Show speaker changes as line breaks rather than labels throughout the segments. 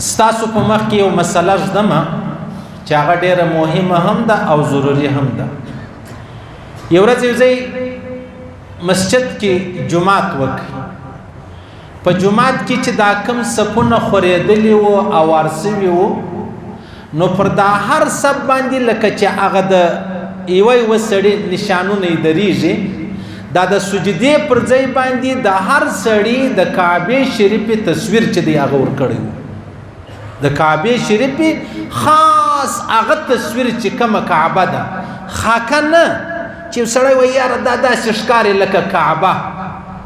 ستاسو په مخ کې یو مسله ږدم چې هغه ډېره مهمه هم ده او ضروري هم ده. یو ورځ یو ځای مسجد کې جومات وکړ. په جومات کې چې دا کم صفونه خورېدلي وو او وار سوي وو، نو پر دا هر صف باندې لکه چې هغه د یوه یوه سړي نشانونه یې درېږي، دا د سجدې پر ځای باندې د هر سړي د کعبې شریفې تصویر چې دی هغه ورکړی وو. د کعبې شریفې خاص هغه تصویر چې کومه کعبه ده، خاکه نه چې سړی وایي یاره دا داسې ښکاري لکه کعبه،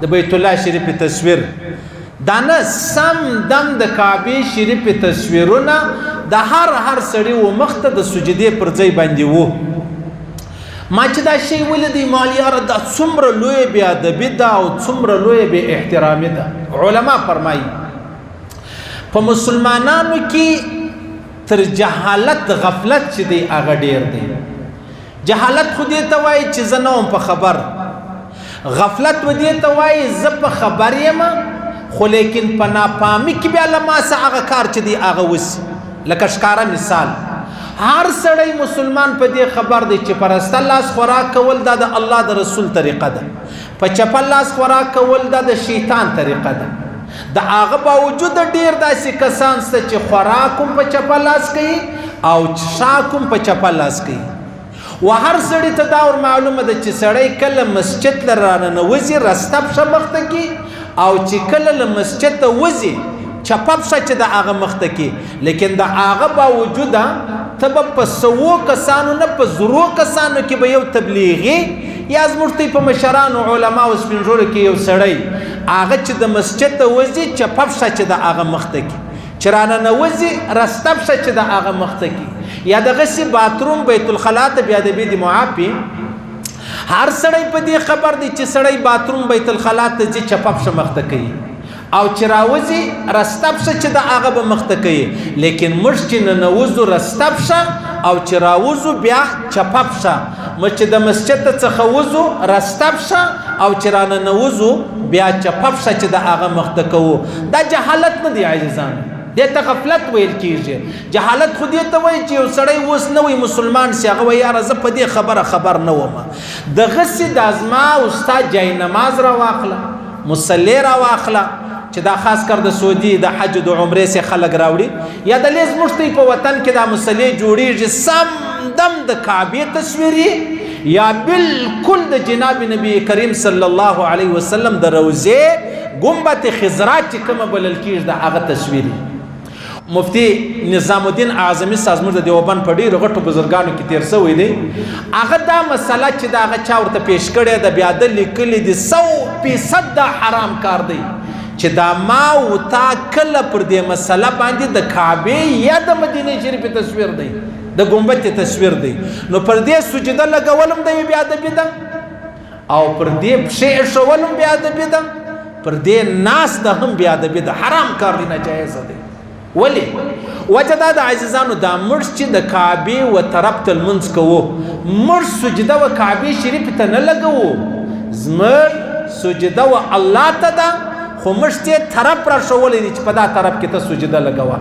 د بیت الله شریفې تصویر دا نه، سم دم د کعبې شریفې تصویرونه د هر هر سړي و مخ ته د سجدې پر ځای باندې وو. ما چې دا شی ولیدی، مال یاره دا څومره لویه بې ادبي ده او څومره لویه بې احترامي ده. علما فرمایي په مسلمانانو کې تر جهالت غفلت چې دی هغه ډېر دی. جهالت خو دې ته وایي چې زه نه وم په خبر، غفلت و دې ته وایي زه په خبر یم خو لیکن په ناپامي کې بیا له ما څخه هغه کار چې دی هغه وسي. لکه ښکاره مثال، هر سړی مسلمان په دې خبر دی چې په رسته لاس خوراک کول دا د الله د رسول طریقه ده، په چپه لاس خوراک کول دا د شیطان طریقه ده. د هغه باوجود ډېر داسې کسان شته چې خوراک هم په چپه لاس کوي او څښاک هم په چپه لاس کوي. و هر سړي ته دا ور معلومه ده چې سړی کله مسجد له راننوځي رسته پښه مخته کي او چې کله له مسجد ته وځي چپه پښه چې د هغه مخته کي، لیکن د هغه باوجوده ته به په سوو کسانو نه په زرو کسانو کې به یو تبلیغي یا زموږ ته په مشرانو علماو سپینږیرو کې یو سړی هغه چې د مسجد ته وځي چپه پښه چې د هغه مخته کي، چې راننوځي رسته پښه چې د هغه مخته کي، یا دغسې باتروم بیت الخلا ته بیا د بې دې معافي. هر سړی په دې خبر دی چې سړی باتروم بیت الخلا ته ځي چپه پښه مخته کوي او چې راوځي رسته پښه چې د هغه به مخته کوي، لیکن موږ چې ننوځو رسته پښه او چې راوځو بیا چپه پښه، موږ چې د مسجد څخه وځو رسته پښه او چې راننوځو بیا چپه پښه چې د هغه مخته کوو. دا جهالت نه دی عزیزانو، دې ته غفلت ویل کېږي. جهالت خو دې ته وایي چې یو سړی اوس نوی مسلمان سي، هغه وایي یاره زه په دې خبره خبر نه وم، دغسې دا زما او ستا جای نماز راواخله، مصلی راواخله چې دا خاص کر د سعودي د حج د عمرې سي خلک راوړي، یا د لې زموږ ته په وطن کې دا مصلی جوړېږي سم دم د کعبې تصویري یا بالکل د جناب نبی کریم صلی الله علیه وسلم د روضې ګنبد خضرا چې کومه بلل کېږي د هغه تصویري. مفتی نظام الدین اعظمي صاحب زموږ د دیوبند په ډېرو غټو بزرګانو کې تېر سوی دی، هغه دا مسله چې د هغه چا ورته پیش کړې ده بیا ده لیکلي دي 100% دا حرام کار دی چې دا ما او تا کله پر دې مسله باندې د کعبې یا د مدینې شریفې تصویر دی، د ګنبدې تصویر دی، نو پر دې سجده لګول هم د یو بې ادبي ده او پر دې پښې ایښول هم بې ادبي ده، پر دې ناسته هم بې ادبي ده، حرام کار دی، ناجایزه دی. ولې؟ وجه دا ده عزیزانو، دا موږ چې د کعبې و طرف ته لمونځ کوو، موږ سجده و کعبې شریفې ته نه لګوو، زموږ سجده و الله ته ده، خو موږ ته طرف را ښوولی دی چې په دا طرف کې ته سجده لګوه.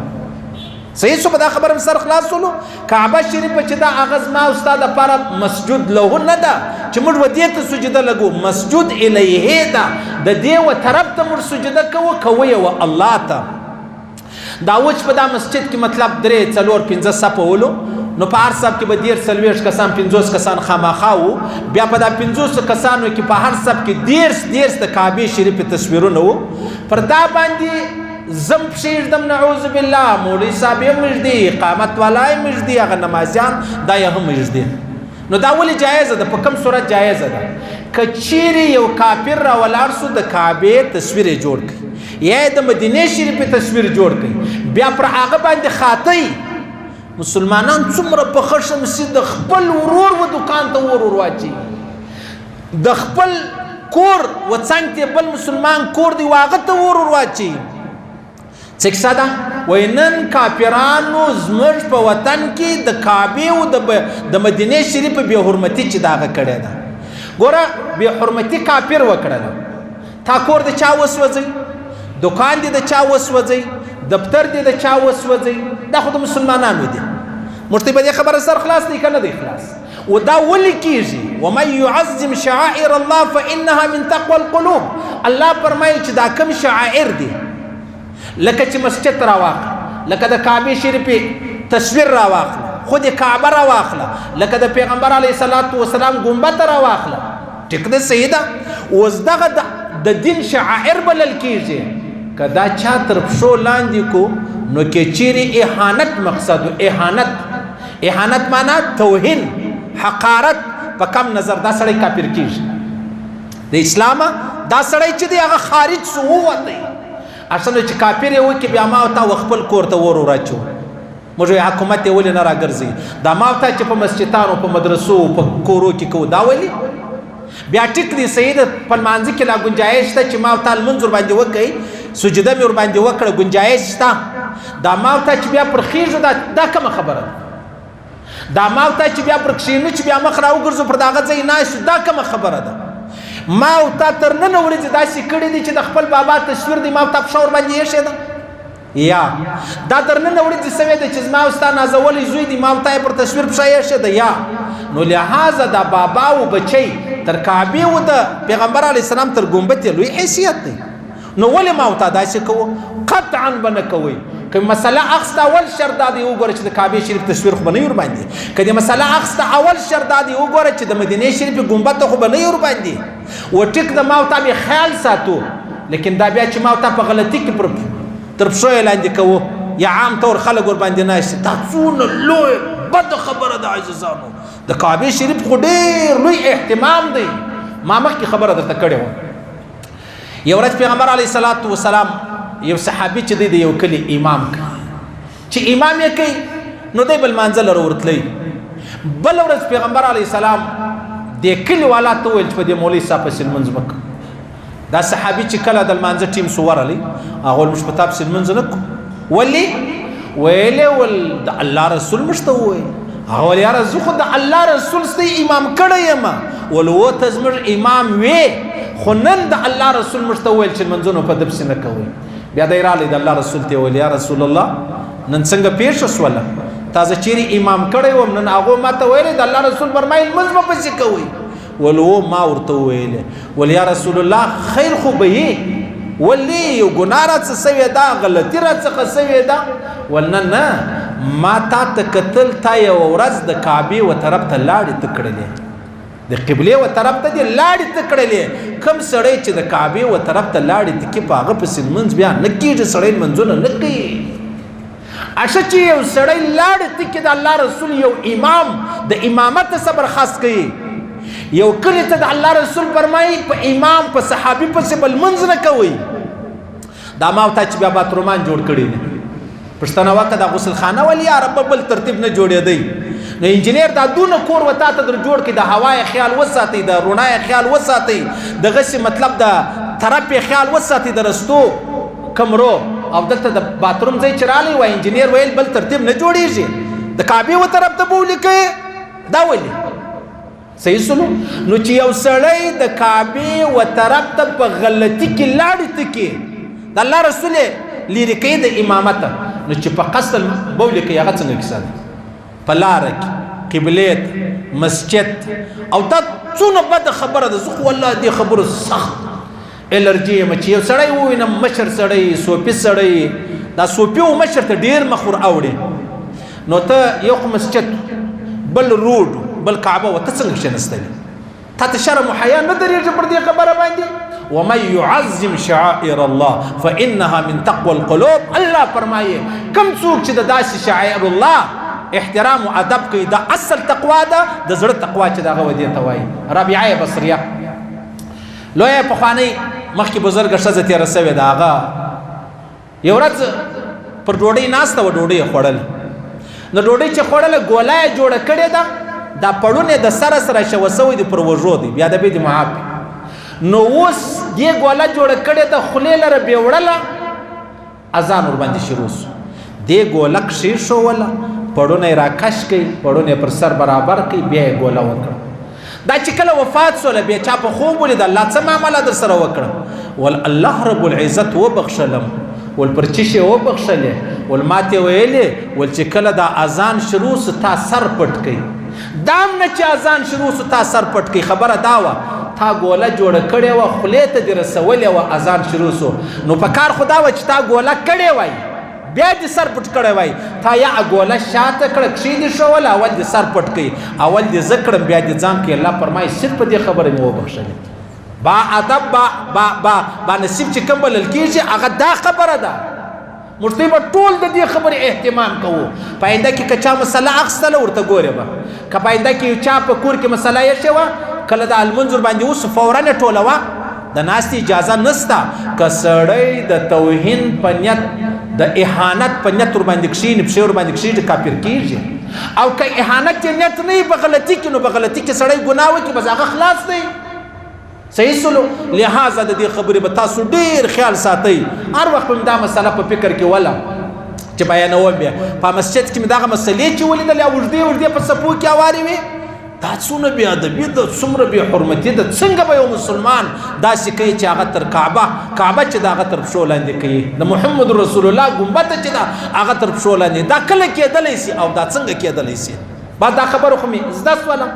صحیح سو؟ په دا خبره مې سر خلاص سولو. کعبه شریفه چې دا هغه زما او ستا دپاره مسجد له نه ده چې موږ و دې ته سجده لګو، مسجد الیه ده، د دې و طرف ته موږ سجده کوو، کوو یې و الله ته. دا اوس په دا مسجد کې مطلب 3 4 5 صفه ولو، نو په هر صف کې به 30 40 کسان 50 کسان خامخا وو، بیا په دا 50 کسانو کې په هر صف کې 30 30 د کعبې شریفې تصویرونه وو. پر دا باندې زم پښې ږدم نعوذ بالله، مولوي صاحب یې هم ږدي، اقامت والا یې هم ږدي، هغه نمازیان دا یې هم ږدي. نو دا ولې جایزه ده؟ په کوم صورت جایزه ده؟ که چیرې یو کافر را ولاړ سو د کعبې تصویر یې جوړ کړي یا یې د مدینې شریفې تصویر جوړ کړي، بیا پر هغه باندې خاطی مسلمانان څومره په خشم سي د خپل ورور و دکان ته ور ور واچي، د خپل کور و څنګ ته بل مسلمان کور دی واغه ته ور ور واچي. څه کیسه ده؟ وایي نن کافرانو زموږ په وطن کې د کعبې او د مدینې شریفې بې حرمتي چې د هغه کړې ده. ګوره بې حرمتي کافر وکړله، تا کور د چا وسوځئ، دکان دې د چا وسوځئ، دفتر دې د چا وسوځي، دا خو د مسلمانانو دي. موږ ته په دې خبره سر خلاص دی که نه دی خلاص؟ و دا ولې کېږي؟ ومن يعظم شعائر الله فإنها من تقوى القلوب. الله فرمایي چې دا کوم شعائر دي، لکه چې مسجد راواخله، لکه د کعبې شریفې تصویر راواخله، خود کعبه راواخله، لکه د پیغمبر علیه الصلاة والسلام ګنبد راواخله، ټیک ده، صحیح ده. اوس دغه د دین شعائر بلل کېږي. که دا چا تر پښو لاندې کو، نو که چیرې اهانت مقصد، اهانت، اهانت معنا توهین، حقارت، په کم نظر دا سړی کافر کېږي د اسلامه. دا سړی چې دی هغه خارج سو، ووتی. اصل چې کافر یې وکړي، بیا ما او تا خپل کور ته ور وراچو. موږ یې حکومت یې ولې نه راګرځي؟ دا ما او تا چې په مسجدانو، په مدرسو، په کورو کې کوو، دا ولې؟ بیا ټیک دی، صحیح ده، په لمانځه کې لا ګنجایش شته چې ما او تا لمونځ ورباندې وکړي، سجده مې ورباندې وکړه، ګنجایش شته. دا ما او تا چې بیا پر خېژو، دا کومه خبره ده؟ دا ما او تا چې بیا پر کښېنو، چې بیا مخ راوګرځو، پر دغه ځای ناست یو، دا کومه خبره ده؟ ما او تا تر ننه ورځې داسې کړي دي چې د خپل بابا تصویر دی، ما او تا پښه ورباندې ایښې ده. یا دا تر ننه ورځې سوې ده چې زما او ستا نازولی زوی دی، ما او تا یې پر تصویر پښه ایښې ده. یا نو لهذا دا بابا و بچی تر کعبې و د پیغمبر علیه السلام تر ګنبد یې لوی حیثیت دی. نو ولې ما او تا داسې کوو؟ قطعا به نه کوئ. که مسله اخسته اول شرط دا دی وګوره چې د کعبې شریف تصویر خو به نه وي ورباندې. که د مسله اخسته اول شرط دا دی وګوره چې د مدینې شریفې ګنبد خو به نه وي ورباندې. و ټیک د ما او تا به خیال ساتو، لیکن دا بیا چې ما او تا په غلطي کې تر پښو یې لاندې کوو، یا عام طور خلک ورباندې ناست، دا څونه لوی بده خبره ده عزیزانو. د کعبې شریف خو ډېر لوی اهتمام دی. ما مخکې خبره درته کړې وه. یو ورځ پیغمبر علیه الصلاة والسلام یو صحابي چې دی د یو کلي امام کوي، چې امام یې کوي نو دی بل لمانځه لره ورتلی. بله ورځ پیغمبر علیه السلام دې کلي والا ته وویل چې په دې مولوي صاحب پسې لمونځ مه کوه. دا صحابي چې کله د لمانځه ټیم سو ورغلی، هغه ویل موږ په تا پسې لمونځ نه کوو. ولې؟ ویلې ول د الله رسول موږ ته وویل. هغه ویل یاره زه خو د الله رسول ستې امام کړی یم. ول و ته زموږ امام وې، خو نن د الله رسول موږ ته وویل چې لمونځونه په ده پسې نه کوئ. بیا دی راغلی د الله رسول ته ویل یا رسول الله نن څنګه پېښه سوله؟ تا زه چیرې امام کړی وم، نن هغو ما ته ویلې د الله رسول فرمایي لمونځ به پسې کوئ. ول و ما ورته وویل، ول یا رسول الله خیر خو به یې، ولې یو ګناه راڅه سوې ده، غلطي راڅخه سوې ده؟ ول نه نه، ما تا ته کتل، تا یوه ورځ د کعبې و طرف ته لاړې ته کړلې، د قبلې و طرف ته دې لاړې ته کړلې. کم سړی چې د کعبې و طرف ته لاړې ته کړي، په هغه پسې لمونځ بیا نه کېږي، سړی لمونځونه نه کوي. اشه چې یو سړی لاړې ته کړي، د الله رسول یو امام د امامت څخه برخاست کوي، یو کلي ته د الله رسول فرمایي په امام په صحابي پسې به لمونځ نه کوئ. دا ما او تا چې بیا باترومان جوړ کړي دي، پوښتنه وکړه دا غسلخانه ولې یاره په بل ترتیب نه جوړېدی؟ نو انجنیر دا دونه کور و تا ته در جوړ کړي، د هوا یې خیال وساتئ، د رڼا یې خیال وساتئ، دغسې مطلب د طرف یې خیال وساتئ، د رستو کمرو او دلته د باتروم ځای چې راغلی وای، انجنیر ویل بل ترتیب نه جوړېږي، د کعبې و طرف ته به ولیکئ. دا ولې؟ صحیح سنو؟ نو چې یو سړی د کعبې و طرف ته په غلطي کې لاړې تکي، د الله رسول یې لیرې کوي د امامته، نو چې په قصد به ولیکئ هغه څنګه کیسه ده؟ په لاره کې قبلې ته، مسجد ته، او دا څونه بده خبره ده. زه خو والله دې خبرو سخت الرجي یم چې یو سړی ووینم، مشر سړی، صوفي سړی، دا صوفي و مشر ته ډېر مخ ور اوړي، نو ته یو خو مسجد، بل روډ، بل کعبه وه، ته څنګه کښېنستلې؟ تا ته شرم و حیا نه درېږي پر دې خبره باندې؟ ومن يعظم شعائر الله فإنها من تقوى القلوب. الله فرمایي کوم څوک چې د داسې شعائر الله احترام و ادب کوي، دا اصل تقوا ده، د زړه تقوا چې دغه ودې ته وایي. رابعه بصریه لویه پخوانۍ مخکې بزرګه ښځه تېره سوې ده، هغه یو ورځ پر ډوډۍ ناسته وه، ډوډۍ یې خوړله. نو ډوډۍ چې خوړله، ګوله یې جوړه کړې ده، دا پړونه یې د سره سره شوه سوی دی، پر وږو دی، بیا د بې دې معاف. نو اوس دې ګوله جوړه کړې ده، خولې لره بیوړله، اذان ورباندې شروع سو. دې ګوله کښېښوله، پړونه یې راکش کړي، پړونه یې پر سر برابر کړي، بیا یې ګوله وکړه. دا چې کله وفات سوله، بیا چا په خوب ولید، الله څه معامله در سره وکړه؟ ول الله رب العزت وبخښلم، ول پر چی شي وبخښلې؟ ول ماته ویلې ول چې کله دا اذان شروع سو تا سر پټ کړي. دام نه چې اذان شروع سو تا سر پټ کړي، خبره دا وه تا ګوله جوړه کړې وه، خولې ته دې رسولې وه، اذان شروع سو، نو په کار خو دا وه چې تا ګوله کړې وای بیا دې سر پټ کړی وای. تا یا ګوله شاته کړه، کښې دې ښوله، اول دې سر پټ کړي، اول دې زه کړم بیا دې ځان کړي. الله فرمایي صرف په دې خبره مې وبخښلې. با ادب با با با با نصیب چې کوم بلل کېږي هغه دا خبره ده. موږ ته به ټول د دې خبرې اهتمام کوو. په آینده کې که چا مسله اخیستله ورته ګورې به، که په آینده کې یو چا په کور کې مسله ایښې وه، کله د لمونځ ورباندې وسو فوراً یې ټولوه، د ناستې اجازه نسته. که سړی د توهین په نیت، د اهانت په نیت ورباندې کښېني، پښې ورباندې کښېږي، کافر کېږي. او که اهانت یې نیت نه وي په غلطي کې، نو په غلطي کې سړی ګناه وکړي بس هغه خلاص دی. صحیح سلو. لہذا د دې خبرې به تاسو ډېر خیال ساتئ. هر وخت به مې دا مسله په فکر کې وله چې بیانوم بیا. په مسجد کې مې دغه مسلې چې ولیدلې او اوږدې اوږدې په څپو کې اوارې وې، دا څونه بې ادبي ده، څومره بې حرمتي ده، څنګه به یو مسلمان داسې کوي چې هغه تر کعبه، کعبه چې د هغه تر پښو لاندې کوي، د محمد رسول الله ګنبده چې ده هغه تر پښو لاندې، دا کله کېدلی سي او دا څنګه کېدلی سي؟ بعد دا خبره خو مې زده سوله.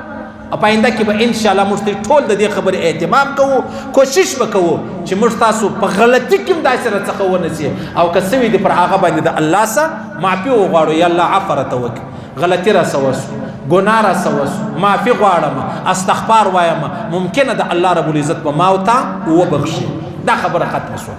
او په آینده کې به انشاءالله موږ ته ټول د دې خبرې اهتمام کوو، کوشش به کوو چې موږ تاسو په غلطي کې هم داسې راڅخه ونه سي، او که څه وي دي پر هغه باندې د الله څخه معافي وغواړو. یا الله عفو راته وکړي، غلطي راڅخه وسو، ګناه راڅخه وسو، معافي غواړم، استغفار وایم، ممکنه ده الله رب العزت به ما او تا وبخښي. دا خبره ختمه سوه.